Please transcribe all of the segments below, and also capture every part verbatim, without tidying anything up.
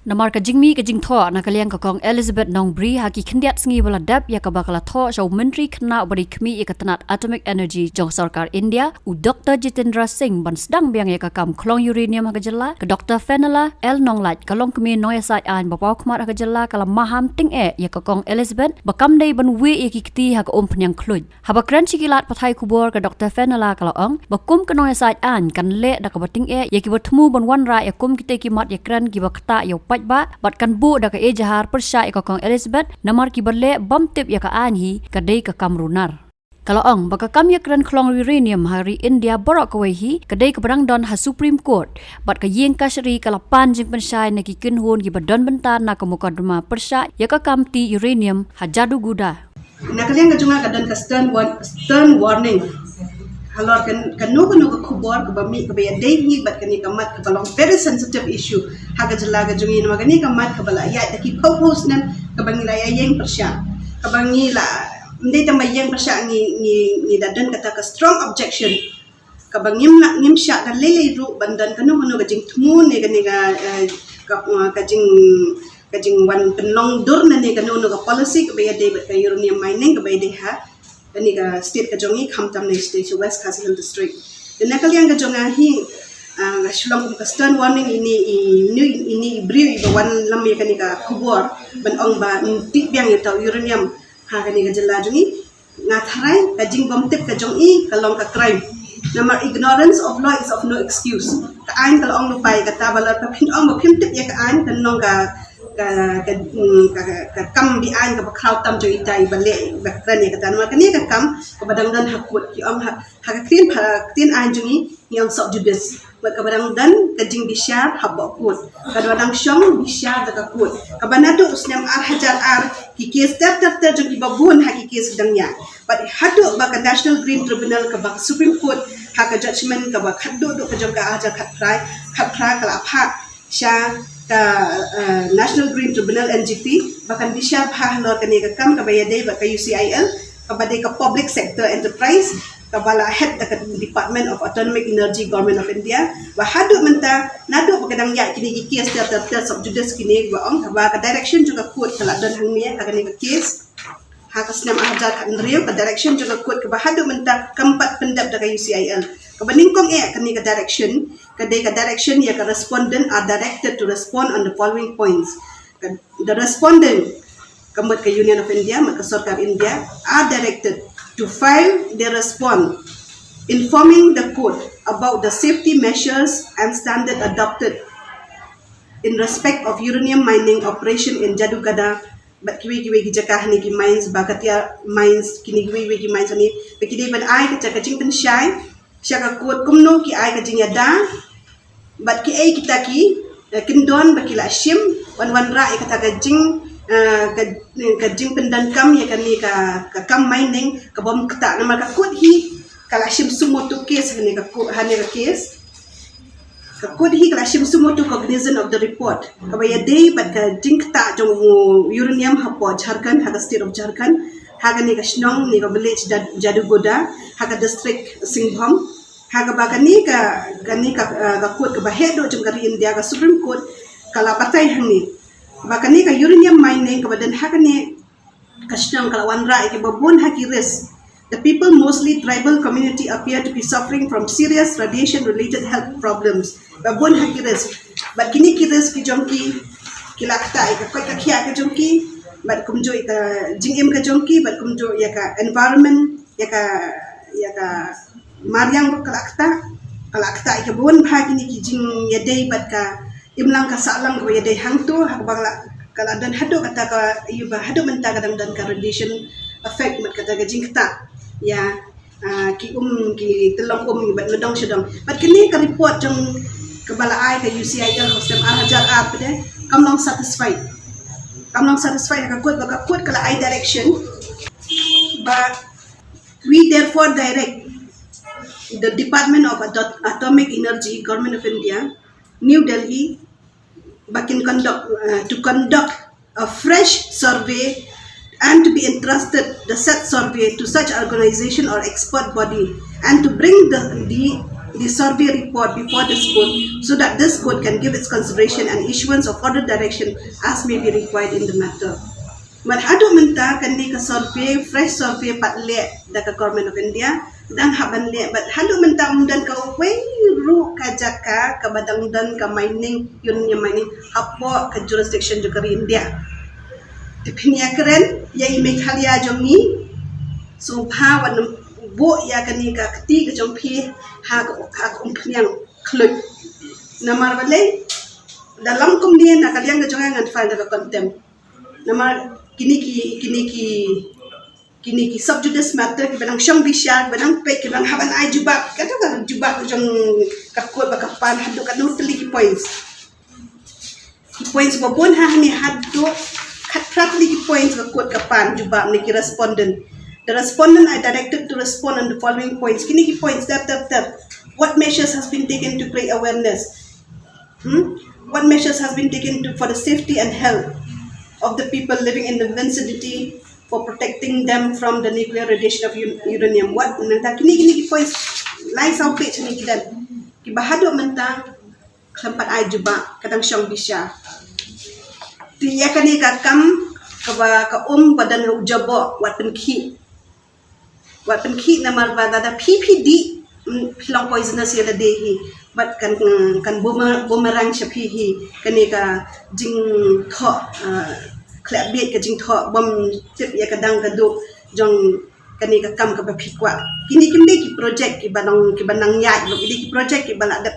Namar ka jingmih ka jingthoh na ka liang ka Kong Elizabeth Nongbri ha ki khyndiat sngi ba la dep, ïa kaba ka la thoh sha u Myntri Khynnah uba dei khmih ïa ka tnat Atomic Energy jong sorkar India, u Doktor Jitendra Singh, ban sdang biang ïa ka kam khlong uranium ha ka jylla, ka Doktor Fenella L Nonglait, ka longkmie nongïasaid aiñ ba paw khmat ha ka jylla, ka la maham tyngeh ïa ka Kong Elizabeth ba kam dei ban wieh ïa ki kti ha ka umphniang khluit. Haba kren sha ki lad pathai khubor, ka Doktor Fenella ka la ong ba kum ka nongïasaid aiñ kan leh da kaba tyngeh ïa kiba thmu ban wanrah ïa kum kitei ki mat ïakren kiba ktah ïa u paidbah, bad kan buh da ka ejahar pyrshah ïa ka Kong Elizabeth, namar kiba leh bym tip ïa ka aiñ hi ka dei ka kam runar. Ka la ong ba ka kam ïakren khlong uranium ha ri India baroh kawei hi ka dei kaba dang don ha Supreme Court, bad ka ïing kashari ka la pan jingpynshai na ki kynhun kiba don bynta na ka mukotduma pyrshah ïa ka kam tih uranium ha Jaduguda. Na ka liang ka jong nga ka don ka stern warn-, stern warning halor kan, kano kano ka khubor kaba mih kaba ïadei hi bad kane ka mat kaba long very sensitive issue ha ka jylla ka jong ngi, namar kane ka mat kaba la ïaid da ki phew phew snem kaba ngi la ïa ïeng pyrshah, kaba ngi la, ym dei tang ba ïeng pyrshah, ngi, ngi, ngi da don kata ka strong objection kaba ngim lah, ngim shah da lei lei ruh ban don kano kano ka jingthmu ne kane ka, eh, ka, eh, ka jing, ka jingwan pynlong dur ne kano kano ka policy kaba ïadei bad ka uranium mining kaba ïadei ha kane ka state ka jong ngi, khamtam ne state West Khasi Hills District. Te na ka liang ka jong nga hi, ah, nga shu long kum ka stern warning ïa ine i, ine i, ine i briew iba wanlam ïa kane ka khubor ban ong ba ym tih biang ïa uta u uranium ha kane ka jylla jong ngi. Nga tharai ka jingbymtip ka jong i ka long ka crime. Namar ignorance of law is of no excuse. Ka aiñ ka la ong lypa ïa kata, ba lada phin ong ba phim tip ïa ka aiñ, kan long ka, ka, ka, mm, ka, ka, ka kam be-aiñ kaba khraw tam jong ita iba leh, iba kren ïa kata. Namar kane ka kam kaba dang don ha court, ki ong ha, ha ka ktien, ha ka ktien aiñ jong ngi, ngi ong sub judice. Bad kaba dang don ka jingbishar hapoh court. Ka dang shong bishar da ka court. Kaba naduh u snem ar hajar ar ki case ter ter ter jong kiba bun ha ki case ki dang ïaid. Bad haduh ba ka National Green Tribunal kaba ka Supreme Court ha ka judgment kaba khatduh duh ka jong ka ar hajar khatphra, khatphra ka la phah sha ka, eh, National Green Tribunal, N G T, ba kan bishar bha halor kane ka kam kaba ïadei bad ka U C I L, kaba dei ka public sector enterprise, kaba la head da ka Department of Atomic Energy, Government of India. Ba haduh mynta, naduh ba ka dang ïaid kine ki case ter ter ter sub judice kine, ba ong kaba ka direction jong ka court ka la don hangne ha kane ka case. Ha ka snem ar hajar khathynriew, ka direction jong ka court kaba haduh mynta kam pat pyndep da ka U C I L. Kaba nyngkong eh kane ka direction, ka dei ka direction ïa ka respondent are directed to respond on the following points. Ka, the respondent, ka mut ka Union of India, mut ka sorkar India, are directed to file their response informing the court about the safety measures and standard adopted in respect of uranium mining operation in Jadugada, bad kiwei kiwei ki jaka hangne ki mines, Bhagatia mines, kine kiwei kiwei ki mines hangne, ba ki dei ban ai ka jaka jingpynshai sha ka court kumno ki ai ka jingïada bad kiei kita ki, eh, kyndon ba ki la shim ban wanrah ïa kata ka jing, eh, ka, ka jingpyndonkam ïa kane ka, ka kam mining kabym ktah. Namar ka court hi ka la shim suo motu case hangne ka court, hangne ka case. Ka court hi ka la shim suo motu cognizance of the report kaba ïadei bad ka jingktah jong u uranium hapoh Jharkhand, ha ka state of Jharkhand, ha kane ka shnong ne ka village Jad-, Jadugoda, ha ka district Singhbhum. Ha kaba kane ka, kane ka, eh, ka court kaba heh duh jong ka ri India, ka Supreme Court, ka la batai hangne ba kane ka uranium mining kaba don ha kane ka shnong ka la wanrah ïa kiba bun ha ki risk. The people, mostly tribal community, appear to be suffering from serious radiation related health problems. Ba bun ha ki risk. Bad kine ki risk ki jong ki, ki la ktah ïa ka koit ka khiah ka jong ki, bad kumjuh ïa ka jingim ka jong ki, bad kumjuh ïa ka environment, ïa ka, ïa ka mariang ruh ka la ktah, ka la ktah ïa ka bun bha kine ki jingïadei bad ka imlang ka sahlang kaba ïadei hangto, ha kaba ka la, ka la don haduh kata ka, ïa ba haduh mynta ka dang don ka radiation effect, mut kata ka jingktah ïa, ah, ki um, ki tyllong um bad mdong sha dong. Bad kane ka report jong kaba la ai ka U C I L ha u snem ar hajar ar pat de, kam long satisfied. Kam long satisfied ha ka court, ba ka court ka la ai direction ba, we therefore direct the Department of Ato-, Atomic Energy, Government of India, New Delhi, ba kin conduct, uh, to conduct a fresh survey and to be entrusted the said survey to such organization or expert body and to bring the, the the survey report before this court so that this court can give its consideration and issuance of further direction as may be required in the matter. Bad haduh mynta kane ka survey, fresh survey pat leh da ka Government of India, dang hap ban leh, bad haduh mynta ym don kawei ruh ka jaka kaba dang don ka mining, uranium mining, hapoh ka jurisdiction jong ka ri India. Te phin ïakren ïa i Meghalaya jong ngi, sngewbha wat buh ïa kane ka kti ka jong phi ha ka, ha ka umphniang khluit. Namar balei, da long kumne na ka liang ka jong nga ngan file da ka contempt. Namar kine ki, kine ki, kine ki sub judice matter kiba nang shong bishar, kiba nang peit, kiba nang hap ban ai jubab, kata ka jubab jong ka court ba ka pan haduh katno tylli ki points. Ki points ba bun ha hangne haduh khatphra tylli ki points ka court ka pan jubab na ki respondent. The respondent are directed to respond on the following points. Kine ki points, tep, tep, tep. What measures has been taken to create awareness? Hmm? What measures has been taken to, for the safety and health of the people living in the vicinity for protecting them from the nuclear radiation of u-, uranium? What, mynta kine, kine ki points, lai saw page kine ki don. Kiba haduh mynta khlem pat ai jubab, ka dang shong bishar. Te ïa kane ka kam kaba ka um ba don u jaboh, wat pynkhih. Wat pynkhih namar ba lada phi, phi dih, mm, phi long poisonous ïa lade hi. Bad kan, kan boomer-, boomerang sha phi hi. Kane ka jingthoh, ah, khleh bieit, ka jingthoh bym tip ïa ka dang ka duh jong kane ka kam kaba phi kwah. Kine kim dei ki project kiba nang, kiba nang ïaid, ki dei ki project kiba la dep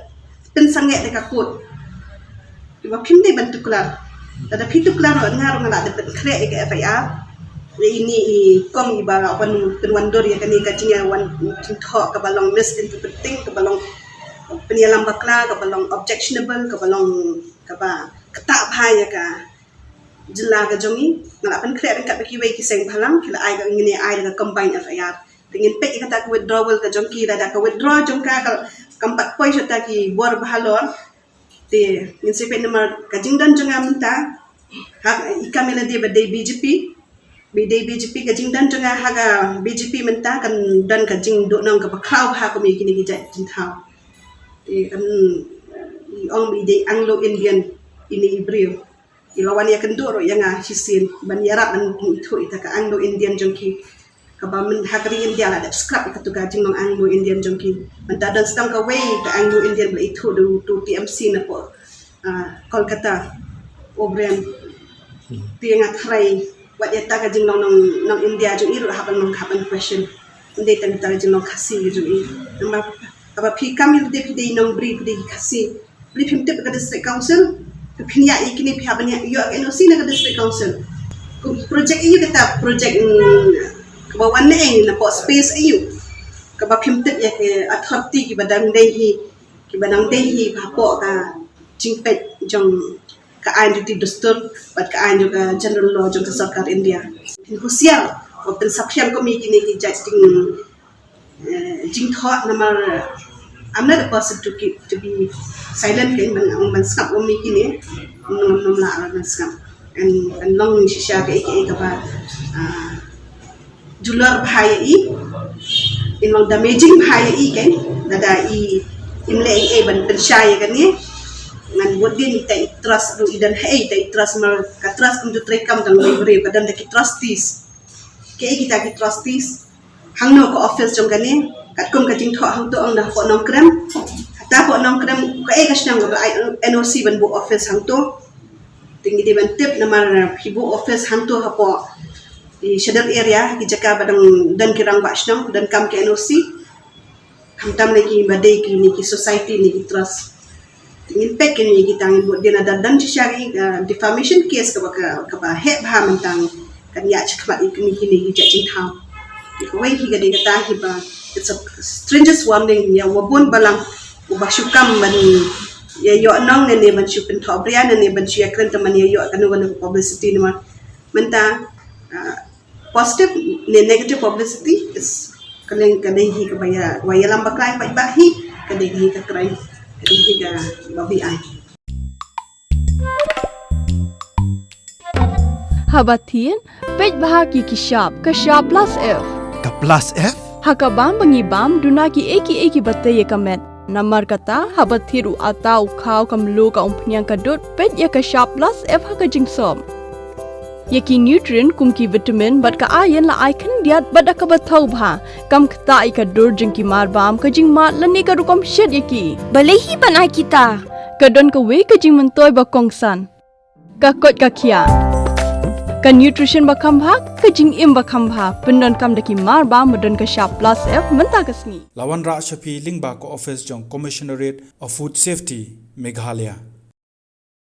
pynsangeh da ka court. Kiba phim dei ban tuklar. Lada phi tuklar ruh, nga ruh nga la dep pynkhreh ïa ka F I R. Ïa ine i kong iba la wan pynwandur ïa kane ka jingwan, jingthoh kaba long misinterpreting, kaba long pynïalam bakla, kaba long objectionable, kaba long kaba ktah bha ïa ka jylla ka jong ngi. Nga la pynkhreh ryngkat bad kiwei ki seng bhalang, ki la ai ka, ngin ai da ka combined F I R. Te ngin peit ïa kata ka withdrawal ka jong ki, lada ka withdraw jong ka, ka kam pat poi sha kata ki bor ba halor. Te ngin sa peit namar ka jingdon jong nga mynta ha i kam ïa lade ba dei B J P, ba dei B J P, ka jingdon jong nga ha ka B J P mynta kan don ka jingduhnong kaba khraw bha kum ïa kine ki jait jingthaw. Te kan ong ba i dei Anglo Indian ine i briew. I la wan ïakynduh ruh ïa nga shisien ban ïarap ban ithuh ïa ka Anglo Indian jong ki. Kaba mynta ha ka ri India la dep scrap ïa katu ka jinglong Anglo Indian jong ki. Mynta don sdang kawei ka Anglo Indian ba la ithuh da utu T M C napoh, ah, Kolkata, O'Brien. Te nga tharai wat ïa kata ka jinglong nong, nong India jong i ruh hap ban long, hap ban question. Ym dei tang kata ka jinglong Khasi ka jong i. Namar haba phi kam ïa lade phi dei nong Bri, phi dei Khasi. Balei phim tip ka District Council? Ka phin ïa ïa kine phi hap ban ïa ïoh ka N O C na ka District Council. Kum project aiu kata, project, mm, kaba wan na ei, napoh space aiu? Kaba phim tip ïa ki authority kiba dang dei hi, kiba dang dei hi hapoh ka jingpeit jong ka aiñ duty dustur bad ka aiñ jong ka general law jong ka sorkar India. Phin husiar, ba phin saphriang kum ïa kine ki jait jing eh, jingthoh namar I'm not a person to keep, to be silent, kan ban, ban sngap ïa kine, ngam, ngam lah ban sngap. Kan, kan long shisha kaei kaei kaba, ah, julor bha ïa i, kan long damaging bha ïa i, kan, lada i, im leh ei ei ban pynshai ïa kane. Ngan bud dien ita i trust ruh i don haei, ita i trust, namar ka trust kam ju trei kam tang briew briew, ka don da ki trustees. Kaei kita ki trustees? Hangno ka office jong kane? Katkum ka jingthoh hangto ong da hapoh Nongkrem. Hata hapoh Nongkrem, kaei ka shnong kaba ai N O C ban buh office hangto? Te ngi dei ban tip namar phi buh office hangto hapoh i schedule area, ki jaka ba dang don ki rangbah shnong, donkam ki N O C. Khamtam lei kiba dei kine ki society ne ki trust. Te ngin peit kine kita, ngin bud dien, lada don shisha ki, uh, defamation case kaba, ka, kaba heh bha mynta, kan ïaid shakhmat ïa kine, kine ki jait jingthaw. Te kawei hi ka dei kata hi ba, it's a strangest warning ïa uba bun balang uba shu kam ban ïa ïoh nong ne, ne ban shu pynthohbria ne, ne ban shu ïakren tang ban ïa ïoh kano kano ka publicity, namar mynta, uh, positive ne negative publicity is ka dei, ka dei hi kaba ïa, ba ïalam bakla paidbah hi, ka dei hi ka crime, ka dei hi kaba biai. Haba thied, peit bha ki, ki shap, ka shap plus F. Ka plus F? Ha ka bam ba ngi bam, duna kiei kiei kiba tei ïa ka met. Namar kata, haba thied u atta, u khaw, ka mluh, ka umphniang, ka dud, peit ïa ka shap plus F ha ka jingsop. Ïa ki nutrient kum ki vitamin bad ka iron la ai khyndiat bad da kaba thaw bha. Kam ktah ïa ka dur jong ki marbam, ka jingmad lane ka rukom shet ïa ki. Balei hi ban ai kita? Ka don kawei ka jingmyntoi ba kongsan. Ka koit ka khiah. Ka nutrition ba kham bha, ka jingim ba kham bha. Pyndonkam da ki marbam ba don ka shap plus F mynta ka sngi. La wanrah sha phi lyngba ka office jong Commissionerate of Food Safety, Meghalaya.